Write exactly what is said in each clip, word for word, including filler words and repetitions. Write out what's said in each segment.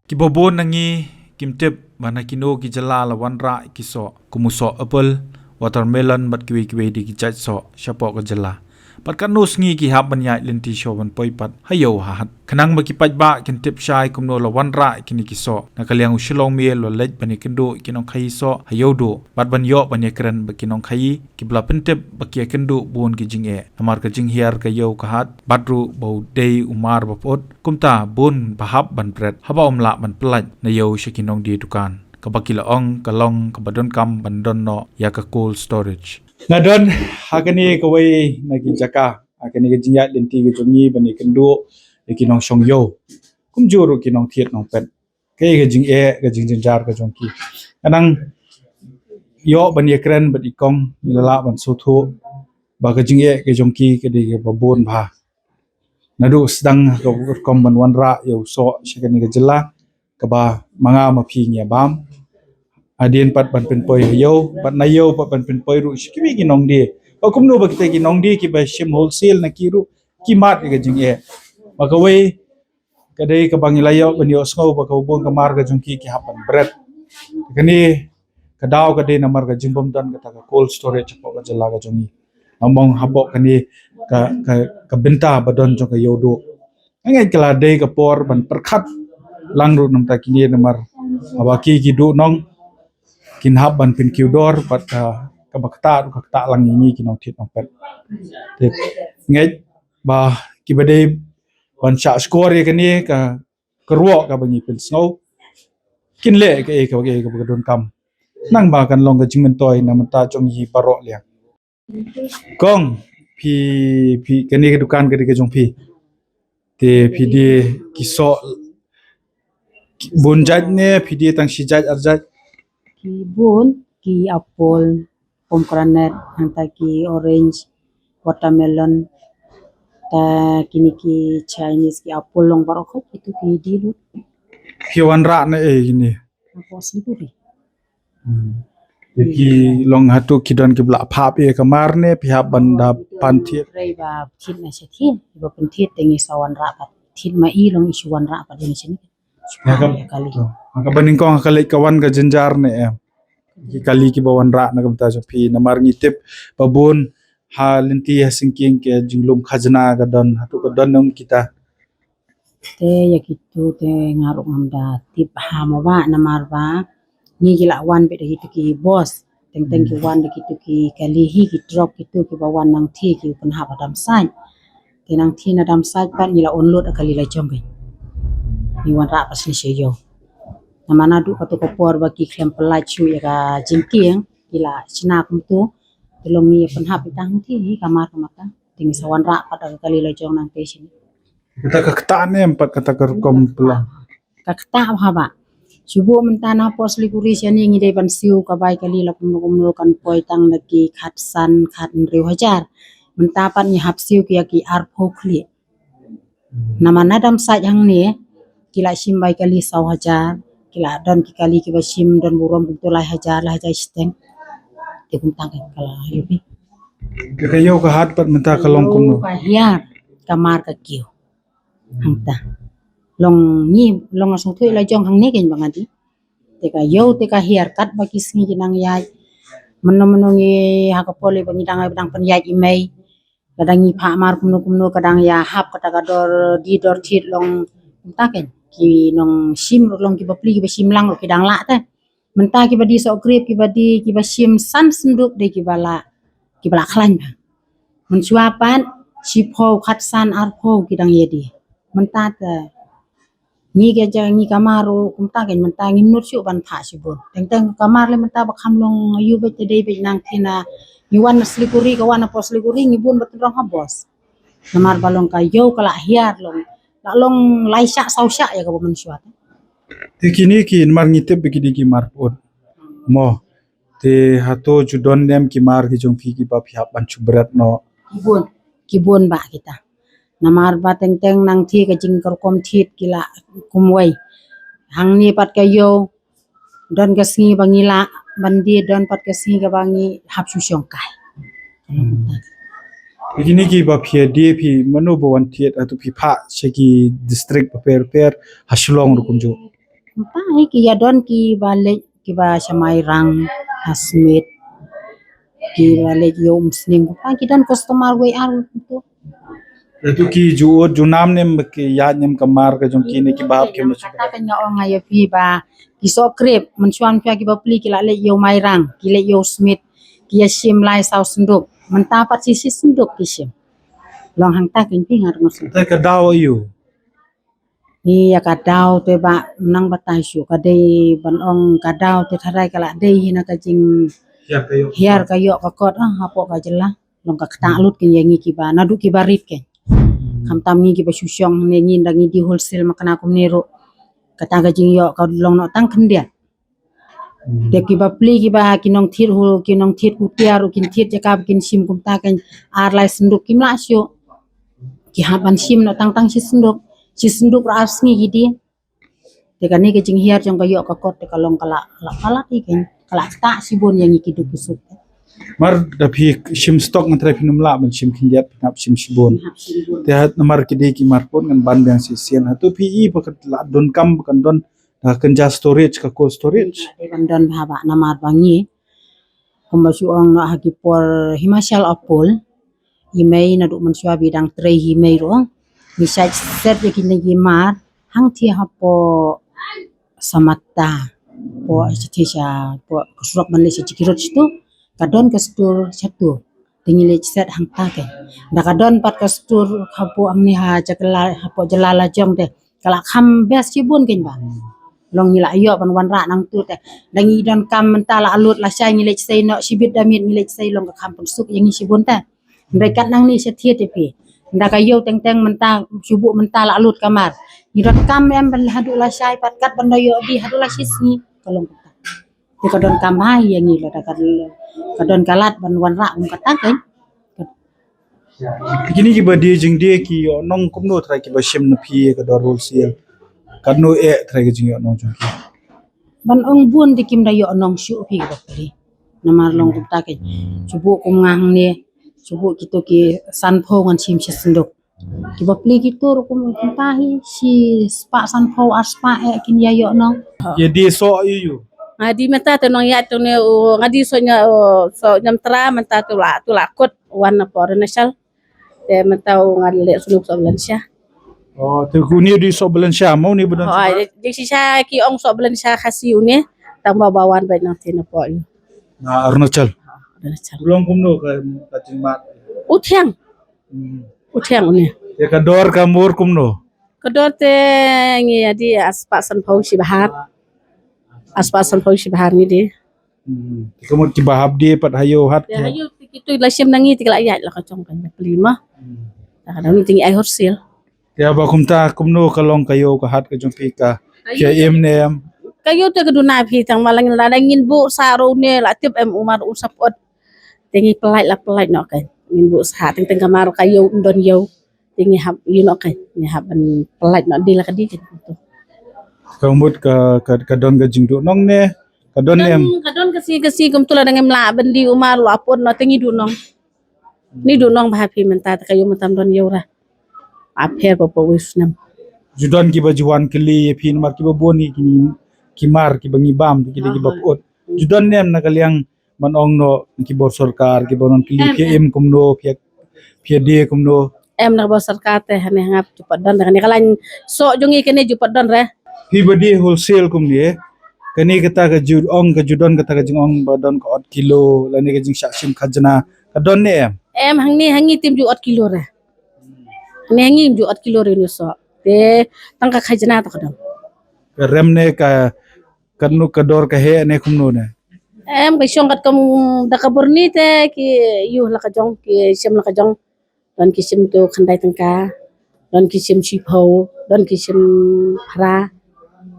Kiba bun na ngi kim tip ba na kino ki jylla la wanrah ki soh, kum u soh apple, watermelon bad kiwei kiwei de ki jait soh shapoh ka jylla. Bad katno sngi ki hap ban ïaid lynti shuwa ban poi pat ha ïew ha hat. Khnang ba ki paidbah kin tip shai kumno la wanrah kine ki soh, na ka liang u Shillong Mail u la leit ban ïakynduh ki nongkhaïi soh ha Ïewduh bad ban ïoh ban ïakren bad ki nongkhaïi kiba la pyntip ba ki ïakynduh bun ki jingeh namar ka jinghiar ka ïew ka hat bad ruh ba u dei u mar ba pyut. Kumta bun ba hap ban bret haba ym lah ban pyllait na ïew sha ki nongdie dukan, kaba ki la ong ka long kaba donkam ban don noh ïa ka cold storage. Nga don ha kane kawei na ki jaka ha kane ka jingïaid lynti ka jong ngi ban ïakynduh ïa ki nongshong ïew, kumjuh ruh ki nongthied nongpet. Kaei ka jingeh, ka jingjynjar ka jong ki? Nga nang ïoh ban ïakren bad i kong, ngi la lah ban sngewthuh ba ka jingeh ka jong ki ka dei kaba bun bha. Naduh sdang ha ka rukom ban wanrah ïa u soh sha kane ka jylla, kaba ma nga ma phi ngi ïa bam. Hadien pat ban pynpoi ha ïew, bad na ïew pat ban pynpoi ruh sha kiwei ki nongdie. Ba kumno ba kita ki nongdie kiba shim wholesale na ki ruh ki mad ïa ka jingeh. Ba kawei ka dei kaba ngi la ïoh ban ïohsngew ba ka bun ka mar ka jong ki ki hap ban bret. Kane ka daw ka dei namar ka jingbym don kata ka cold storage hapoh ka jylla ka jong ngi. Namar hapoh kane ka, ka, ka bynta ba don jong ka Ïewduh. Nga ngeit ka la dei ka por ban pyrkhat lang ruh na bynta kine namar haba ki ki duh nong kin hap ban pynkiew dor bad ka, kaba ktah ruh ka ktah lang ïa ngi ki nongthied nongpet. Te ngeit ba kiba dei ban shah shkor ïa kane ka, ka ruh kaba ngi pynsngew kin leh kaei kaba, kaei kaba ka donkam. Nang ba kan long ka jingmyntoi na bynta jong ngi baroh liang. Kong, phi, phi, kane ka dukan ka dei ka jong phi. Te phi die ki soh bun jait ne phi die tang shi jait ar jait? Ki bun, ki apple, pomegranate, hangta ki orange, watermelon, ta kine ki Chinese ki apple long baroh khoit, kitu ki die lut. Phi wanrah na ei kine? Hapoh Siliguri. Hmm. Te ki long hato ki don kiba la phah ïa ka mar ne phi hap ban da pan thied? Hynrei ba thied na sha thied, ba pynthied te ngi sa wanrah pat. Thied ma i long i shu wanrah pat ïa na sha ni. Ha ka, ïa kali. To. Ha kaba nyngkong ha ka leit ka wan ka jynjar ne em? Ki kali kiba wanrah na ka bynta jong phi namar ngi tip ba bun ha lynti ha syngkien ka jinglum khajna ka don, hato ka don ne em kita? Te ïa kitu te nga ruh ngam da tip bha mo ba namar ba ngi ki la wan beit da kitu ki bos. Teng teng ki wan da kitu ki kali hi ki truck kitu kiba wan nangthie ki pynhap ha Damsait. Te nangthie na Damsait pat ngi la unload ha kali la jong ki. Ngi wanrah pat shane sha ïew. Namar naduh katu ka por ba ki khlem pyllait shuh ïa ka jingkieng ki la shna kumtu. Te long ngi pynhap ïa tang nangthie hi ka mar ka mar tang. Te ngi sa wanrah pat ha kali la jong nangthie shane. Kata ka ktah ne em pat kata ka rukom pla? Ka ktah bha ba. Shu buh mynta na hapoh Siliguri shane ngi dei ban siew ka bai kali la kumno kumno kan poi tang da ki khatsan khathynriew hajar. Mynta pat ngi hap siew ki ïa ki arphew khlieh. Namar na Damsait hangne ki la shim bai kali saw hajar, ki la don ki kali kiba shim don burom kumtu lai hajar, lai hajar shiteng. Te kumta ka la ïoh phi. Ka ïew ka hat pat mynta ka long kumno? Ka hiar, ka mar ka kiew. Hangta. Long ngi, long nga sngewthuh la jong hangne kein ba nga die. Te ka ïew te ka hiar katba ki sngi ki nang ïaid. Mynno mynno ngi ha ka por lei ba ngi dang ïaid ba dang pynïaid i mei. Lada ngi phah mar kumno kumno ka dang ïahap kata ka dor die dor thied long kumta kein. Ki nongshim ruh long kiba pli kiba shim lang ruh ki dang lah te. Mynta kiba die soh grep kiba die kiba shim san senduk dei kiba lah, kiba lah khlaiñ bha. Mynshuwa pat shiphew khatsan arphew ki dang ïa die. Mynta te ngi ka ja ngi ka mar ruh kumta kein mynta ngim nud shuh ban phah shibun. Teng teng ka mar lei mynta ba kham long aïu beit te dei beit nangthie na ngi wan na Siliguri ka wan hapoh Siliguri ngi bun ba tynrong ha bos. Namar ba long ka ïew ka la hiar long. La long lai shah saw shah ïa kaba mynshuwa. Te kine ki mar ngi tip ba ki dei ki mar pyut. Mo. Te hato ju don ne em ki mar ki jong phi kiba phi hap ban shu bret noh? Ki bun. Ki bun ba kita. Namar ba teng teng nangthie ka jingkyrkom thied ki la kumwei. Hangne pat ka ïew don ka sngi ba ngi lah ban die, don pat ka sngi kaba ngi hap shu shong kai. Te kine kiba phi die phi mano ba wan thied hato phi phah sha ki district bapher bapher ha Shillong ruh kumjuh? Kumta hi ki ïa don ki ba leit ki ba sha Mairang, ha Smit, ki ba leit ïa Umsning, kumta ki don customer wei ar kumtu. Itu ki ju ud ju nam ne em ki ïa ne em ka mar ka jong ki ne ki ba hap ki ma. Kata ka nga ong ïa phi ba ki soh krep, mynshuwa mynshuwa ki ba pli ki la leit ïa Mairang, ki leit ïa Smit, ki ïa shim lai saw senduk. Mynta pat shi shi senduk ki shim. Long hangta kin phi ngar ngar. Te ka daw aïu? Ni ïa ka daw te ba nang batai shu ka dei ban ong ka daw te tharai ka la dei hi na ka jing hiar ka ïoh ka kot, ah, hapoh ka jylla. Long ka ktah lut kin ïa ngi ki ba naduh ki ba rit kin. Khamtam ngi ki ba shu shong ne ngi da ngi dei wholesale ma kane kumne ruh. Kata ka jing ïoh ka long noh tang khyndiat. Te ki ba pli ki ba ki nongthied hu, ki nongthied hu tiar u kin thied jaka ba kin shim kumta kan ar lai senduk kim lah shuh. Ki hap ban shim noh tang tang shi senduk. Shi senduk ruh ar sngi ki dei. Te kane ka jinghiar jong ka ïoh ka kot te ka long ka la, la palat hi kan. Ka la ktah shibun ïa ngi ki duk ki suk. Mar da phi shim stok ngan trai phi nym lah ban shim khyndiat phi hap shim shibun. Hap shibun. Te hat namar ki dei ki mar pun ngan ban biang shisien. Hato phi i ba ka la don kam ba kan don, ah, kynja storage ka cold storage. Te ban don bha ba namar ba ngi kumba shu ong noh ha ki por Himachal Apol. I mei naduh mynshuwa ba i dang trei hi mei ruh. Ngi shait set ïa kine ki mar hangthie hapoh Samata. Hapoh shathie sha, hapoh ka surok ban leit sha Jikirot shatu. Ka don ka store shatu. Te ngi leit set hangta ke. Da ka don pat ka store hapoh hangne ha Jakla, hapoh Jala Lajong te. Ka la kham best shibun kein ba. Long ngi la ïoh ban wanrah nangtu te. Da ngi don kam mynta la lut lashai ngi leit sei noh shibit da miet ngi leit sei long ka kham pynsuk ïa ngi shibun te. Hynrei kat nangne shathie te phi. Nda ka ïew teng teng mynta shu buh mynta la lut ka mar. Ngi don kam em ban haduh lashai pat kat ban da ïoh dei haduh lashisngi. Ka long kata. Te ka don kam bha ïa ngi lada ka, ka don ka lad ban wanrah kum kata kein. Kine ki ba die jingdie ki ïoh nong kumno trai ki ba shim na phi ka dor wholesale. Katno eh trai ka jingïoh nong jong ki. Ban ong bun te kim da ïoh nong shuh phi ki ba pli. Namar long kumta kein. Shu buh kum nga hangne. Shu buh kito ki sanphew ngan shim shi senduk. Ki ba pli kito ruh kum kumta hi shi spah sanphew ar spah eh kin ïa ïoh nong. Ïa die soh ïa u. Nga die mynta te nong ïa te ne u nga die soh nya, soh nyam tra mynta tu la, tu la kut wan na por na shal. Te mynta u nga leh sunu soh Valencia. Oh, te ku ni di soh Valencia mau ni bedan. Oh, ai, di shisha ki ong soh Valencia Khasi une tang ba ba wan ba nang te na po ïa. Na Arunachal. Arunachal. U long kumno ka, ka jingmat. U thiang. Hmm. U thiang une. Ïa ka dor ka mur kumno. Ka dor te ngi ïa die ar spah sanphew shi bahar. Ar spah sanphew shi bahar ngi die. Hmm. Te ka mut ki ba hap die pat ha ïew hat. Ïa ha ïew te kitu la shim na ngi te ki la ïaid la ka jong kan pli ma. Hmm. Ta ka dang ni te ngi ai wholesale. Ïa ba kumta kumno ka long ka ïew ka hat ka jong phi ka. Ka ïew. Phi im ne em. Ka ïew te ka duna phi tang ma la ngin la ngin buh sah ruh ne la tip em u mar u sap ot. Te ngi pynlait la pynlait noh ka. Ngin buh sah teng teng ka mar ka ïew don ïew. Te ngi hap ïa noh ka. Ngi hap ban pynlait noh die la ka die ka. Ka mut ka, ka, ka don ka jingduh nong ne. Ka don ne em. Ka don ka sngi ka sngi kumtu la dang em la ban die u mar la pun noh te ngi duh nong. Ni duh nong bha phi mynta te ka ïew mynta don ïew ra. Apher pa pa wis nem. Ju don ki ba ju wan kylli ïa phi namar ki ba bun ki, ki mar ki ba ngi bam ki dei ki ba put. Ju don ne em na ka liang ban ong noh ki bor sorkar ki ba non kylli phi im kumno phi, phi die kumno. Em na ka bor sorkar te hane ngap ju pat don hane ka lain soh jong ngi kane ju pat don re. Phi ba die wholesale kumne. Kane kata ka ju ong ka ju don kata ka jingong ba don ka ot kilo lane ka jingshah shim khajna ka don ne em. Em hangne hangne tim ju ot kilo re. Hangne hangne ju ot kilo re nu soh. Te tang ka khajna ta ka don. Ka rem ne ka, ka nu ka dor ka heh ne kumno ne. Em ka shong kat kam da ka burni te ki ïuh la ka jong ki shim la ka jong. Don ki shim tu khyndai tyngka, don ki shim shiphew, don ki shim phra.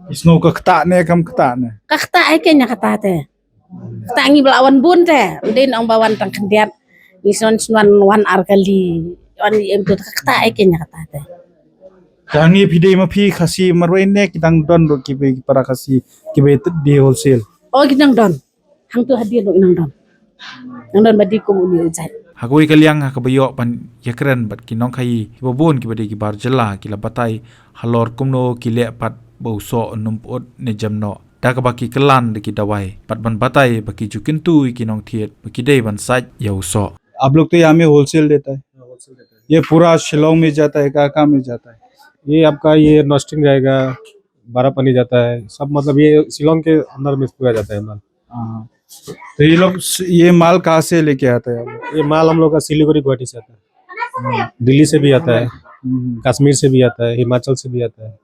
Ki sngew ka ktah ne kam ktah ne. Ka ktah ai kane kata te. Ktah ngi ba la wan bun te. Ym dei ong ba wan tang khyndiat. Ngi sngewsih wan ar kali. Wan em tu ka ktah ai kane kata te. Ka ngi phi dei ma phi Khasi marwei ne ki dang don ruh ki ba para Khasi ki ba die wholesale. Oh ki dang don. Hangtu hadien ruh nang don. Nang don ba die kum uni u jait. Ha kawei ka liang ha kaba ïoh ban ïakren bad ki nongkhaïi kiba bun kiba dei ki bar jylla ki la batai halor kumno ki leh pat ba u soh un ym pyut ne jem noh da kaba ki kylla da ki dawai bad ban batai ba ki ju kyntu ïa ki nongthied ba ki dei ban sait ïa u soh. आप लोग तो यहाँ में होलसेल देता है? ये पूरा शिलोंग में जाता है, कहाँ कहाँ में जाता है? ये आपका ये नॉस्टिंग जाएगा, बारापानी जाता है, सब मतलब ये शिलोंग के अंदर में पूरा जाता है माल। हाँ। तो ये लोग स-, ये माल कहाँ से लेके आता है आप लोग? ये माल हम लोग का सिलीगुड़ी, गुवाहाटी से आता है, दिल्ली से भी आता है, हम्म। कश्मीर से भी आता है, हिमाचल से भी आता है,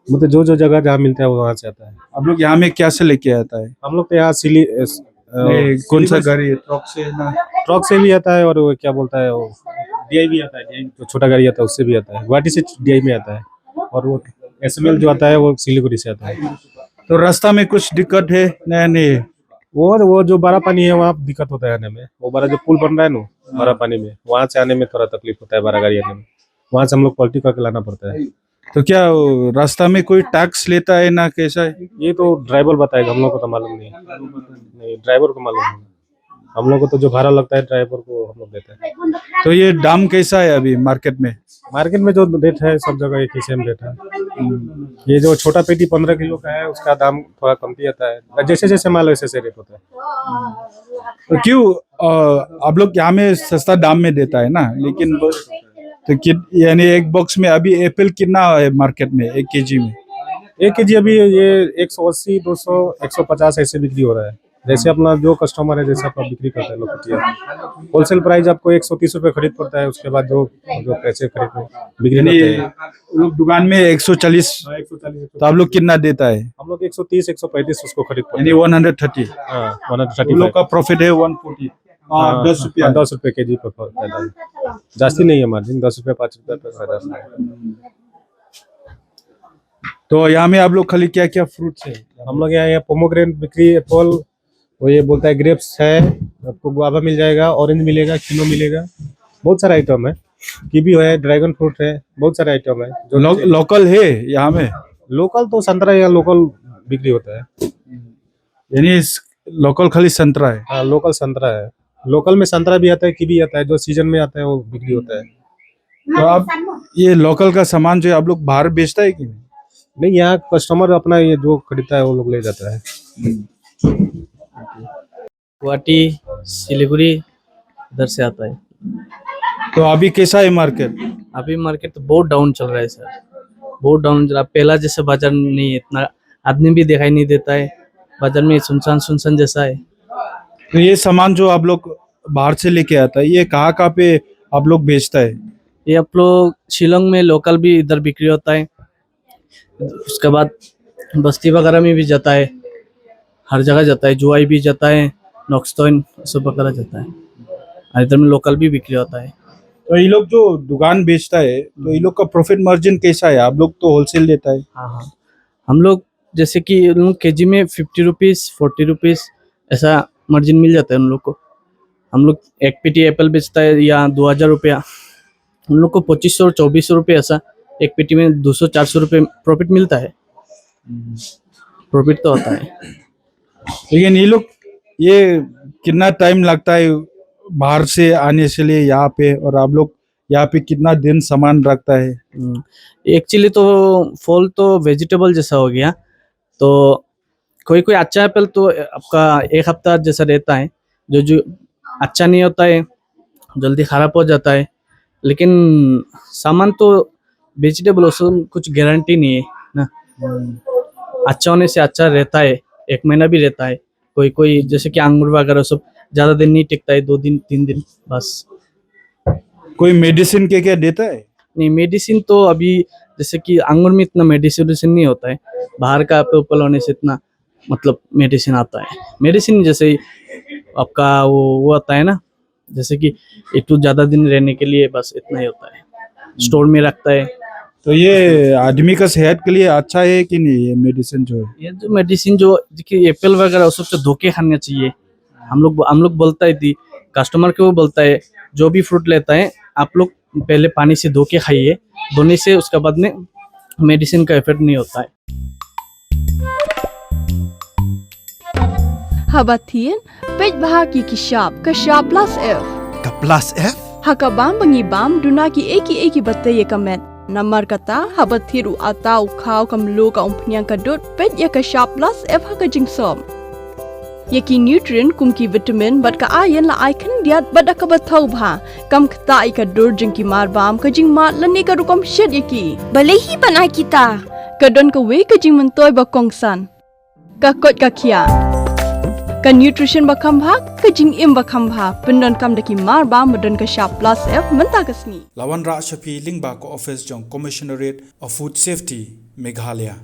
मतलब जो जो जगह जहाँ मिलता है वो वहाँ से आता है। आप लोग यहाँ में क्या से लेके आता है? हम लोग तो यहाँ सिली-, अ, स-, अ, नहीं, कौन सा सिलीगुड़ी से। गाड़ी है? ट्रक से है ना? ट्रक से भी आता है और वो क्या बोलता है वो डीआई भी आता है, डीआई जो छोटा गाड़ी आता है उससे भी आता है, गुवाहाटी से डीआई में आता है और वो एसएमएल जो आता है वो सिलीगुड़ी से आता है। तो रास्ता में कुछ दिक्कत है? नहीं, नहीं। वो, वो जो बारापानी है वहाँ दिक्कत होता है आने में, वो बड़ा जो पुल बन रहा है ना बारापानी में, वहाँ से आने में थोड़ा तकलीफ होता है, बड़ा गाड़ी आने में, वहाँ से हम लोग पलटी करके लाना पड़ता है। तो क्या वो रास्ता में कोई टैक्स लेता है ना, कैसा है? ये तो ड्राइवर बताएगा, हम लोग को तो मालूम नहीं। नहीं, ड्राइवर को मालूम है। हम लोग को तो जो भाड़ा लगता है ड्राइवर को हम लोग देते हैं। तो ये दाम कैसा है अभी मार्केट में? मार्केट में जो रेट है सब जगह एक ही सेम रेट है। ये जो छोटा पेटी पन्द्रह किलो का है उसका दाम थोड़ा कमती आता है, जैसे जैसे माल वैसे वैसे रेट होता है। तो क्यों, अ, आप लोग यहाँ में सस्ता दाम में देता है ना, लेकिन वो, तो कि, यानी एक बॉक्स में अभी एप्पल कितना है मार्केट में एक केजी में? एक केजी अभी ये एक सौ अस्सी, दो सौ, एक सौ पचास ऐसे बिक्री हो रहा है, जैसे अपना जो कस्टमर है, जैसे अपना बिक्री करता है लोग। होलसेल प्राइस आपको एक सौ तीस रुपये खरीद पड़ता है, उसके बाद जो, जो पैसे खरीद बिक्री यानी करते हैं। वो लोग दुकान में एक सौ चालीस, हाँ, एक सौ चालीस, तो आप लोग कितना देता है? हम लोग एक सौ तीस, एक सौ पैंतीस उसको खरीद पड़ता यानी है। वन हंड्रेड थर्टी। हाँ, वन हंड्रेड थर्टी। वो लोग का प्रॉफिट है वन फोर्टी। हाँ, हाँ, दस रुपया। हाँ, दस रुपये केजी पर फायदा है। जास्ती नहीं है मार्जिन, दस रुपये, पाँच रुपये पर फायदा है। तो यहाँ में आप लोग खाली क्या क्या फ्रूट्स है? हम लोग यहाँ, यहाँ पोमोग्रेनेट बिक्री, एप्पल, वो ये बोलता है ग्रेप्स है, आपको गुआवा मिल जाएगा, ऑरेंज मिलेगा, किनो मिलेगा, बहुत सारा आइटम है, कीवी है, ड्रैगन फ्रूट है, बहुत सारे आइटम है जो लो-, लोकल है यहाँ में? लोकल तो संतरा यहाँ लोकल बिक्री होता है। यानी इस लोकल खाली संतरा है? हाँ, लोकल संतरा है। लोकल में संतरा भी आता है, कीवी आता है, जो सीजन में आता है वो बिक्री होता है। तो आप ये लोकल का सामान जो है आप लोग बाहर बेचता है कि नहीं? नहीं, यहाँ कस्टमर अपना ये जो खरीदता है वो लोग ले जाता है। गुवाहाटी, सिलीगुड़ी, इधर से आता है। तो अभी कैसा है मार्केट? अभी मार्केट तो बहुत डाउन चल रहा है सर, बहुत डाउन चल रहा है। पहला जैसे बाजार नहीं है, इतना आदमी भी दिखाई नहीं देता है, बाजार में सुनसान सुनसान जैसा है। तो ये सामान जो आप लोग बाहर से लेके आता है, ये कहाँ कहाँ पे आप लोग बेचता है? ये आप लोग शिलोंग में लोकल भी इधर बिक्री होता है, उसके बाद बस्ती वगैरह में भी जाता है, हर जगह जाता है, जुआई भी जाता है, नॉक्सटोन सब वगैरह जाता है, और इधर में लोकल भी बिक्री होता है। तो ये लोग जो दुकान बेचता है, तो ये लोग का प्रॉफिट मार्जिन कैसा है? आप लोग तो होलसेल देता है। हाँ, हाँ, हम लोग जैसे कि उन लोग केजी में फिफ्टी रुपीज़, फोर्टी रुपीज़ ऐसा मार्जिन मिल जाता है उन लोग को। हम लोग एक पेटी एप्पल बेचता है या दो हज़ार रुपया, उन लोग को पच्चीस सौ और चौबीस सौ रुपये ऐसा एक पेटी में दो सौ चार सौ रुपये प्रॉफिट मिलता है। प्रॉफिट तो होता है। लेकिन ये लोग, ये कितना टाइम लगता है बाहर से आने से लिए यहाँ पे, और आप लोग यहाँ पे कितना दिन सामान रखता है? हम्म, एक्चुअली तो फल तो वेजिटेबल जैसा हो गया, तो कोई कोई अच्छा एप्पल तो आपका एक हफ्ता जैसा रहता है, जो जो अच्छा नहीं होता है, जल्दी ख़राब हो जाता है। लेकिन सामान तो वेजिटेबल, उसमें कुछ गारंटी नहीं है ना। अच्छा होने से अच्छा रहता है, एक महीना भी रहता है। कोई कोई जैसे कि अंगूर वगैरह सब ज़्यादा दिन नहीं टिकता है, दो दिन, तीन दिन बस। कोई मेडिसिन के क्या देता है? नहीं, मेडिसिन तो अभी जैसे कि अंगूर में इतना मेडिसिन वेडिसिन नहीं होता है, बाहर का एप्पल होने से इतना, मतलब, मेडिसिन आता है। मेडिसिन जैसे ही आपका वो, वो आता है ना, जैसे कि एक तो ज़्यादा दिन रहने के लिए बस इतना ही होता है, स्टोर में रखता है। तो ये आदमी का सेहत के लिए अच्छा है कि नहीं, ये मेडिसिन जो है? ये जो मेडिसिन जो, देखिए, एप्पल वगैरह, वो सब तो धो के खाना चाहिए। हम लोग, हम लोग बोलता है कि कस्टमर को वो बोलता है, जो भी फ्रूट लेता है, आप लोग पहले पानी से धो के खाइए, धोने से उसके बाद में मेडिसिन का इफेक्ट नहीं होता है। Haba thied, peit bha ki ki shap, ka shap Plus F. Ka Plus F? Ha ka bam ba ngi bam, duna ki ei ki ei ki ba tei ïa ka met. Namar kata, haba thied u atta, u khaw, ka mluh, ka umphniang, ka dud, peit ïa ka Sharp Plus F ha ka jingsop. Ïa ki nutrient kum ki vitamin bad ka iron la ai khyndiat bad da kaba thaw bha. Kam ktah ïa ka dur jong ki marbam, ka jingmad lane ka rukom shet ïa ki. Balei hi ban ai kita? Ka don kawei ka jingmyntoi ba kongsan. Ka koit ka khiah. Ka nutrition ba kham bha, ka jingim ba kham bha. Pyndonkam da ki marbam ba don ka Sharp Plus F mynta ka sngi. La wanrah sha phi lyngba ka office jong Commissionerate of Food Safety, Meghalaya.